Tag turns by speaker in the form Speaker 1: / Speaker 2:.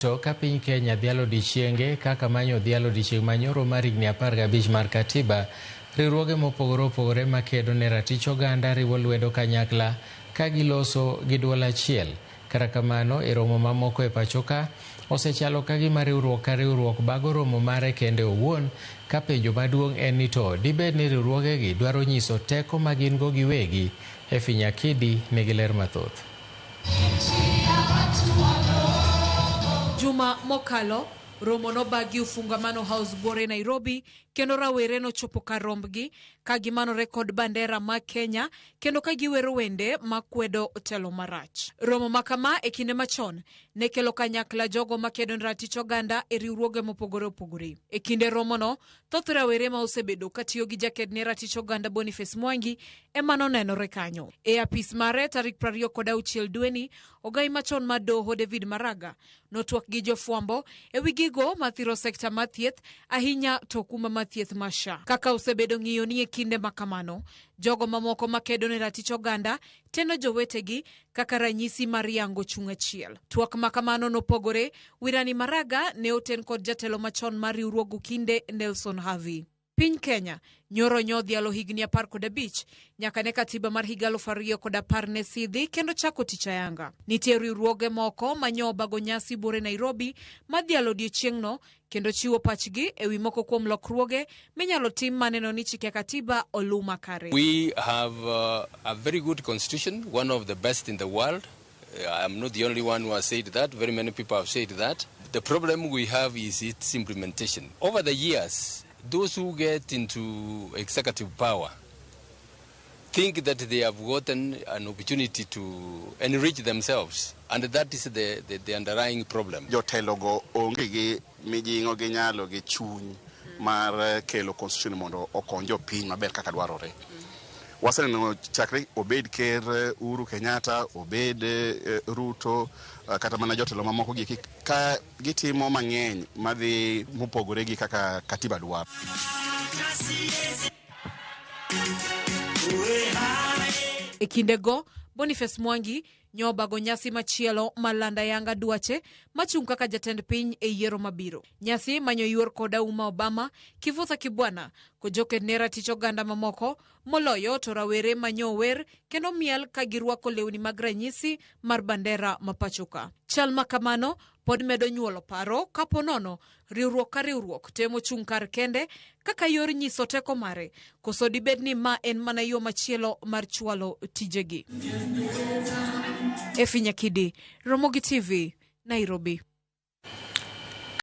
Speaker 1: To ka piny Kenya dhialo odiechienge kaka manyo odhial odiechieng' manyoro mar higni 15 mar katiba, riwruoge mopogore opogore makedo ne ratich oganda riwo lwedo kanyakla ka giloso gi duol achiel. Kata kamano, e romo mamoko e pachoka, osechalo ka gima riwruok ka riwruok bago romo mare kende owuon, ka penjo maduong' en ni to dibed ni riwruogegi dwaro nyiso teko ma gin go giwegi? Effie Nyakidi nigi ler mathoth.
Speaker 2: Juma mokalo, romo nobagi Ufungamano House Buore Nairobi kendo rawere nochopo kar rombgi ka gimanore kod bandera ma Kenya kendo ka giwero wende makwedo telo marach. Romo ma kama e kinde machon ne kelo kanyakla jogo makedo ne ratich oganda e riwruoge mopogore opogore. E kinde romono, Thoth rawere ma osebedo ka tiyo gi jaked ne ratich oganda Boniface Mwangi ema nonenore kanyo. E apis mare tarik 26 dweni, ogai machon mar doho David Maraga notwak gi jofwambo e wi gigo mathiro sekta mar thieth ahinya to kuma mar thieth mar SHA. Kaka osebedo ng'iyo ni e kinde ma kamano, jogo mamoko makedo ne ratich oganda teno jowetegi kaka ranyisi mar yango chung' achiel. Twak ma kamano nopogore, Wirani Maraga ne oten kod jatelo machon mar riwruog Ukinde Nelson Havi. Piny Kenya nyoro nyodhialo higni 15 nyaka ne katiba mar higa 2010 ne sidhi kendo chako tich ayanga. Nitie riwruoge moko ma nyo obago nyasi buore Nairobi madhialo odiechieng'no kendo chiwo pachgi e wi moko kuom lokruoge minyalo tim maneno ni chike katiba oluw makare.
Speaker 3: We have a very good constitution, one of the best in the world. I am not the only one who has said that. Very many people have said that. The problem we have is its implementation. Over the years, those who get into executive power think that they have gotten an opportunity to enrich themselves, and that is the underlying problem.
Speaker 4: Jotelogo onge gi mijing'o gi nyalo gi chuny mar kelo constitution mondo okony jopiny maber kaka dwarore. Waseneno chakre obed ker Uhuru Kenyatta, obed Ruto, kata mana jotelo mamoko gi ka gitimo mang'eny madhi mopogore gi kaka katiba dwaro.
Speaker 2: E kindego, Boniface Mwangi nyobago nyasi machielo malanda yanga dwache machung' kaka jatend piny e yiero mabiro. Nyasi manyo yuor kod Auma Obama, Kivutha Kibwana kod joked ne ratich oganda mamoko moloyo to rawere manyo wer kendo miel ka girwako lewni mag ranyisi mar bandera ma pachoka. Chal ma kamano pod medo nyuolo paro kapo nono riwruok ka riwruok temo chung' kar kende kaka yor nyiso teko mare, koso dibed ni ma en mana yo machielo mar chwalo tijegi. Effie Nyakidi, Ramogi TV, Nairobi.